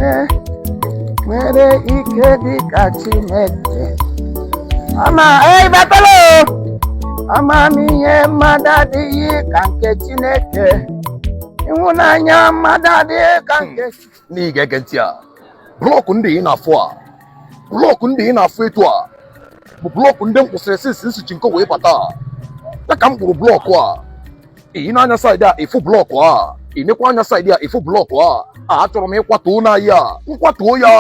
Onye nwere ike dịka Chineke. Ama ei batala o! Amamihe mmadụ adịghị ka nke Chineke. Ịhụnanya mmadụ adịghị ka nke. N'ihi ga-ege ntị a, block ndị ị na-afụ a, block ndị ị na-afụ etu a bụ block ndị m kwụsịrị since nsichi nke wee bata ya ka m kpụrụ block a. Ị na-anya side a, ịfụ block a. Ị nekwa anya side a, ịfụ block a. Achọrọ m ịkwatuo ụlọ anyị a, nkwatuo ya,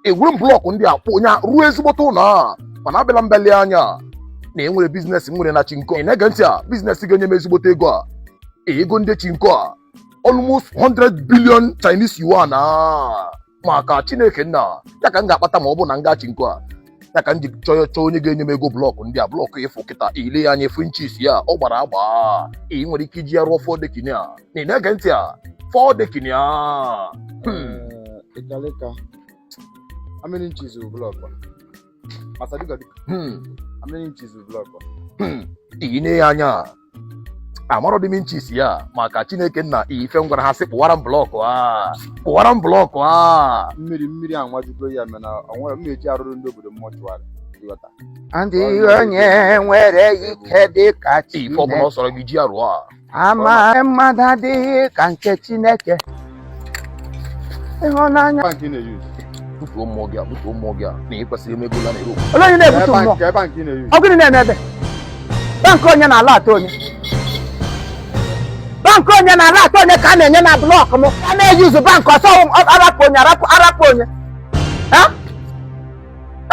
ewere m block ndị a kpụ onye ruo ezigbote ụlọ a. Mana abịala mbeli anya na enwere business m nwere na Chinko. Ị na-ege ntị a, business ga-enye m ezigbote ego a, ego ndị Chinko a, almost 100 billion Chinese yuan a. Maka Chineke nna ya ka m ga-akpata ma ọ bụ na nga Chinko a. Ya ka m ji chọọ chọọ onye ga-enye m ego block ndị a. Block ịfụ kịta, ile ya anya, efu inches ya ọ gbara agba. Ị nwere ike iji ya rụọ four decking a. Na ị na-ege ntị a, four decking a. Ikaleka. How many inches will block? Masadika, how many inches will block? Ị ne ya anya, amarọ dị m inches ya. Maka Chineke nna, ife m gwara ha sị kpụwara m block a, kpụwara m block a. Mmiri anwajugo ya, mana onwere m eji arụrụ ndị obodo mortuary. Ịghọta? Adịghị onye nwere ike dịka Ife ọbụla Chineke. ọ sọrọ gị ji ya rụọ a. Ama mmadụ adịghị ka nke Chineke. Ịhụnanya. Bank ị na-use. Butuo mmụọ gị a, butuo mmụọ gị a, na ị kwesịrị ime ego la na-ere. Olee onye na-ebutu mmụọ? Ka bank ị na-use. Ọ gịnị na-eme ebe? Bank onye na-ala atọ onye? Bank onye na-ala atọ onye ka a na-enye na block m? A na-eyuzu bank ọsọ, arapụ onye, arapụ, arapụ onye. Ha?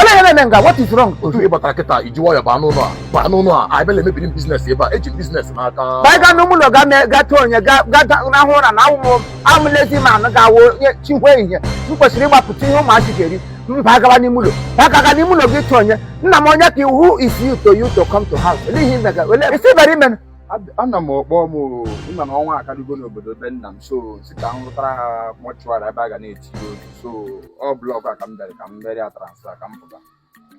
Olee ihe na-eme nga? What is wrong? Otu ị batara kịta, iji nwayọ baa n'ụlọ a, baa n'ụlọ a. Anyị bịala emebiri m business ebe a, eji m business n'aka. Baa gaa n'ụmụ ụlọ, ga mee, ga tụọ onye, ga ga rahụ ụra na awụ m lazy man ga-awụ onye chikwe ihe m kwesịrị ịgbapụta ihe ụmụazị ga-eri. Mba, gawa n'ime ụlọ, ba gaga n'ime ụlọ gị tụọ onye. Nna m, onye ka? Who is you to come to house? Olee ihe imega? Olee isi bara ime? Ana m ọkpọ m o, ịma na ọnwa akarịgo n'obodo be nna m, so si ka m rụtara ha mortuary ebe a ga na-etinye ozu. So ọ block a ka m bịara ka m mere ya transfer ka m pụta.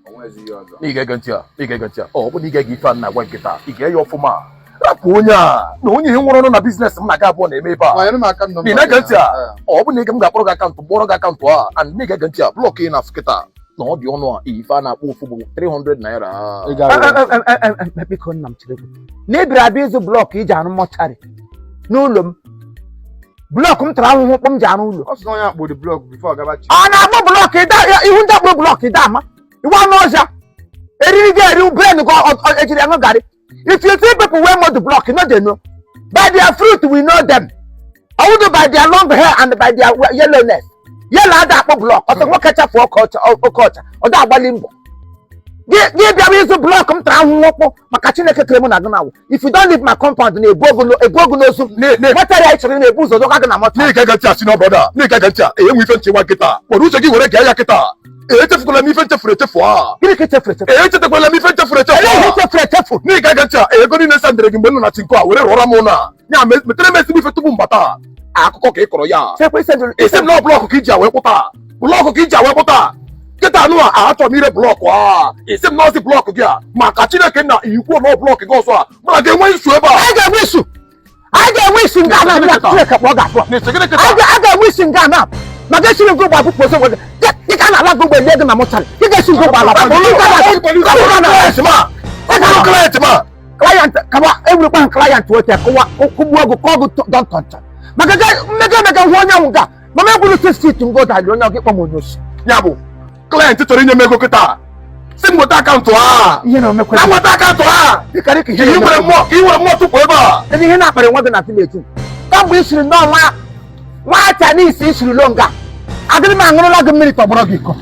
O nwezi ihe ọzọ. Na ị ga-ege ntị a, na ị ga-ege ntị a, ọ bụ na ị ga-ege ife a na-agwa nkịta, ị ga ya ọfụma. Rapụ onye a na onye ihe nwụrụ ọnụ na business m na-aga abụọ na-eme ebe a. Gbanyere m aka nọmba. Ị na-ege ntị a? Ọ bụ na ị m ga-akpọrọ gị account, kpọrọ gị account a. And na ị ga-ege ntị a, block ị na-afụ kịta na ọ dị ọnụ a, ife a na-akpọ ofu bụ 300 naira. Ị ga Biko nna m, chere na ị bịara abịa ịzụ block iji arụ mortuary n'ụlọ m. Block m tara ahụhụ kpọ m ji arụ ụlọ. Ọ sị na onye akpụrụ block before gaba chi. Ọ na-akpụ block ihu ndị akpụrụ block ịda ama iwu anụ ọzọ eriri gị eri brain gị ejiri aṅụ garị. If you see people wey mold block, you no dey know. By their fruit we know them. Ọwụdụ by their long hair and by their yellowness. Yellow ada akpụ block ọsọ. Nwoke chafu oke ọcha, oke ọcha ọ da agbalị mbọ. Gị bịara ịzụ block m tara ahụhụ ụkwụ. Maka Chineke kere mụ na gị na awụ, if you don't leave my compound, na-ebu ogu ebu ogu n'ozu mortuary anyị chọrọ na-ebu ụzọ dọga gị na mortuary. Na ị ga-ege ntị a, senior brother, na ị ga-ege ntị a, enwe ife nchewa nkịta were uche gị were gee ya kịta. Echefukwala m ife nchefuru echefu a. Gịnị ka echefuru echefu? Echetakwala m ife nchefuru echefu. Elee ihe a echefuru echefu? Na ị ga-ege ntị a, ego niile sendịrị gị mgbe m nọ na Chinko a, were rụọra m ụlọ a ya metere m ezigbo ife tupu m bata. Akụkọ ka ị kọrọ ya. Chekwa isendịrị. Isi m na block ka iji a wee kwụta, block ka iji a wee kwụta kịta anụ a. Achọrọ m ire block a. Isi m nọọsị block gị a. Maka Chineke nna, ikwuo na block gị ọzọ a, mana ga-enwe isu ebe a. Anyị ga-enwe isu, anyị ga-enwe isi nga na na Chineke kpọọ ga-akpọ. Na-ese gịnị kịta? A ga-enwe isi nga na maka esiri ngụ gbapụ pụsị nwe gị dịka a na-ala gị ụgbọ elie gị na mortuary. Ị ga-esi ngụ gbala. Client ma, ọ bụrụ client ma. Client kaba ewurekwa client weta kụwa kụgbuo gị kọọ gị dọntọntọ maka mmega emega hụ onye ahụ nga mama egburu 6 feet ngo dali onye ọgị kpọ m onye osi. Ya bụ client chọrọ inye m ego kịta, si m nweta account a. Ihe na omekwe. Na nweta account a. Dịka dịka ka ihe ị nwere mmụọ, ka ị nwere mmụọ tupu ebe a. Ebe ihe na-akparị nwa gị na village kamgbe i siri nnọọ nwa nwa Chinese i siri lo nga, adịrị m aṅụrụla gị mmiri tọgbọrọ gị iko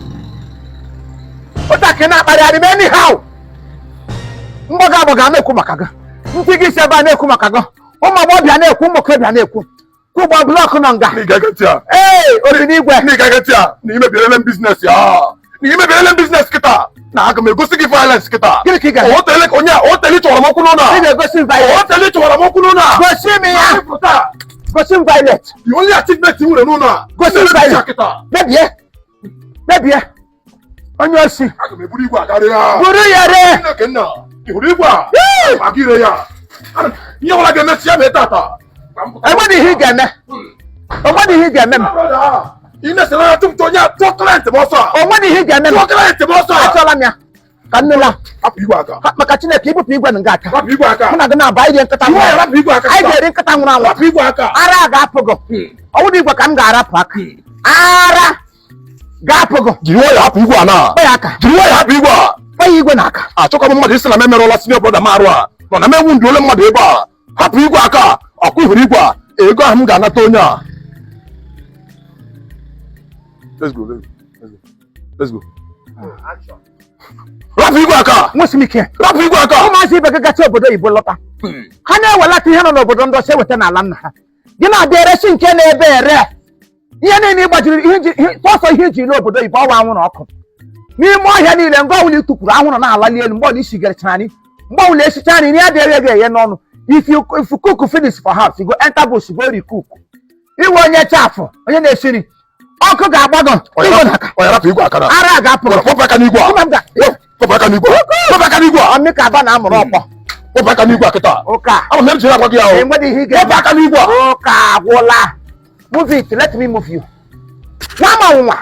ụta ka ị na-akparịgharị m anyhow. Mgbago agbaga na-ekwu maka gị, ntị gị si ebe a na-ekwu maka gị, ụmụ agbọghọbịa na-ekwu, ụmụ okorobịa na-ekwu kwụgbọ block nọ nga. Na ị ga-ege ntị a. Ee, obi n'igwe. Na ị ga-ege ntị a, na imebierele m business ya, na imebierele m business kịta, na aga m egosi gị violence kịta. Gịnị ka ị ga-eme? O tele onye a, o tele chọrọ m okwu n'ụlọ Ị a. ga-egosi m violet. O tele chọrọ m okwu n'ụlọ a. Gosi m ya, gosi m violet. The only achievement ị nwere n'ụlọ a. Gosi m violet. Kịta. Mebie, mebie, onye osi. Aga m eburu igwe agarị ya. Buru ya ree. Chineke nna, ị hụrụ igwe a maka ire ya? Ihe ọbụla ga-emesi ya mee tata. Enweghị ihe ị ga-eme, enweghị ihe ị ga-eme m. Ị na-esere ya tụpụta onye a tụọ client m ọsọ a. O nweghị ihe ị ga-eme m. Tụọ client m ọsọ a. Achọla m ya ka nne la. Rapụ igwe aka. Maka Chineke, ibupụ igwe nga aka. Rapụ igwe aka. Mụ na gị na-aba iri nkịta nwụrụ anwụ. Rapụ igwe aka. Anyị ga-eri nkịta nwụrụ anwụ. Rapụ igwe aka. Ara ga-apụ gị. Ọ wụrụ igwe ka m ga-arapụ aka, ara ga-apụ gị. Jiri nwayọọ hapụ igwe a na. Kpọ ya aka. Jiri nwayọọ hapụ igwe a. Kpọ ya igwe n'aka. Achọkwa m mmadụ isi na m emerụla senior brother m arụ a nọ na m enwu ndị ole mmadụ ebe a. Hapụ igwe aka. Ọkwa ihuru igwe a, ego ahụ m ga-anata onye a. Let's go, let's go, let's go, let's go. Rapụ igwe aka. Nwesị m ike. Rapụ igwe aka. Ụmụazị ibe gị gacha obodo oyibo lọta, ha na-ewelata ihe nọ n'obodo ndị ọcha eweta n'ala nna ha. Gị na-abịa eresi nke na-ebe ere ihe niile ị gbajiri ihe sọsọ ihe iji ile obodo oyibo ọwa anwụrụ ọkụ n'ime ọhịa niile. Mgbe ọbụla ị tụkwuru anwụrụ na-alali elu, mgbe ọbụla isigarachara nri, mgbe ọbụla esicha nri, nri adịghị ego eghe n'ọnụ. If you cook finish for house, you go enter bush go recook. Iwe onye chafụ, onye na-esi nri, ọkụ ga-agba gị igwe n'aka. Onye rapụ igwe aka na. Ara ga-apụ gị. Kpọpụ aka n'igwe a. Kama m ga Kpọpụ aka n'igwe a. Kpọpụ aka n'igwe a. Ọmị ka aba na-amụrụ ọkpọ. Kpọpụ aka n'igwe a kịta. Ụka. Ama m jiri agwa gị ahụ. Enweghị ihe ị Kpọpụ ga-eme. aka n'igwe a. Ụka agwụla. Move it, let me move you. Nwa ma nwa.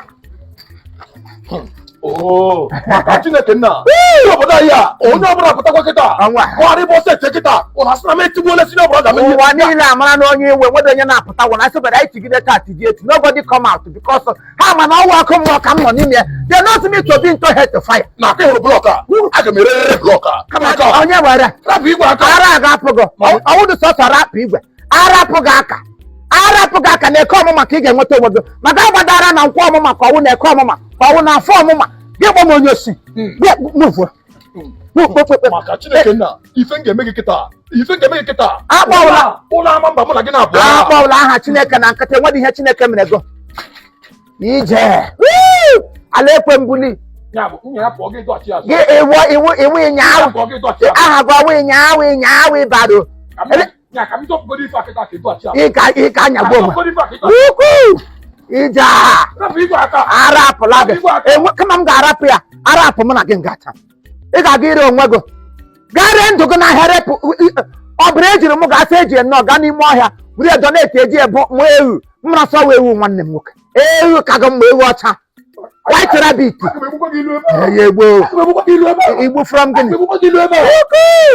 Oo, maka Chineke nna. Ndị obodo anyị a, onye ọbụla pụtakwa kịta. Ọnwa. Kọgharị bụ ọsọ ete kịta. Ụnụ asị na m etigbuola senior brother m. Ụwa niile amara na onye iwe nwere onye na-apụta wụ na asịbara anyị tigide taa tigi etu. Nobody come out because ha ma na ọwa ọkụ mmụọ ka m nọ n'ime ya. They know me to be into hell to fire. Na aka ịhụrụ block a, aga m ererere block a. Kama Aka. onye were Rapụ igwe aka. ara ga-apụ gị. Ọwụdụ sọsọ rapụ igwe, arapụ gị aka, arapụ gị aka na eke ọmụma ka ị ga-enweta onwe gị maka agbadara na nkwọ ọmụma ka ọwụ na eke ọmụma ka ọwụ na afọ ọmụma gị kpọ m onye osi. Move. Maka Chineke nna, ife m ga-eme gị kịta. Ife m ga-eme gị kịta. Akpọwụla. Ụlọ ama mba mụ na gị na-abụọ. Akpọwụla aha Chineke na nkịtị. Enweghị ihe Chineke mere gị. Ije. Woo! Ala ekwe mbuli. Ya bụ, nwunye ya pụọ gị dọchi azụ. Gị iwu iwu iwu ịnyaahụ. Pụọ gị dọchi azụ. Aha gị ọwụ ịnyaahụ ịnyaahụ ịbado. Ya ka m dọpụgodo ife a kịta ka ị dọchi azụ. Ịka ịka anyagbu onwe. Dọpụgodo ife a ka ị dọchi. Ukwu ije a. Rapụ igwe aka. Arapụla gị. Enwe kama m ga-arapụ ya, arapụ mụ na gị ngacha. Ị ga-aga ire onwe gị, gaa ree ndụ gị n'ahịa, repụ ọ bụrụ ejiri m ga-asị eji nnọọ gaa n'ime ọhịa were donate eji ebu mụ ewu mmara sọwa ewu nwanne m nwoke, ewu ka gị mma, ewu ọcha, white rabbit. Aga m egbukwa gị ilu ebe a. Eye egbo. Aga m egbukwa gị ilu ebe a. Igbu from Aga m gịnị? egbukwa gị ilu ebe a.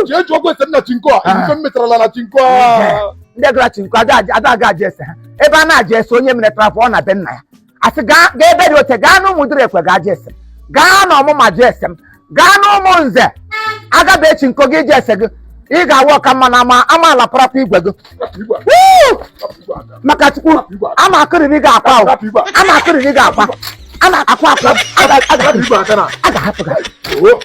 Jee jụọ ese m na chinko a. Ife m metarala na chinko a. Ndị gara chinko ada aga aja ese ha ebe a na-aja ese onye mere trafọ ọ na be nna ya asị gaa gaa ebe dị oche, gaa na ụmụ ekwe gaa jee ese m, gaa na ọmụma jee ese m, gaa na ụmụ nze agaba echi nko gị ji ese gị. Ị ga-awụ ọka mma na ama amaala parapụ igwe gị. Rapụ igwe aka. Woo! Rapụ igwe aka. Maka Chukwu, ama akụrịrị gị akwa o. Rapụ igwe aka. Ama akụrịrị gị akwa, ama akwa akwa Rapụ igwe aka na. a ga-ahapụ gị. Oo.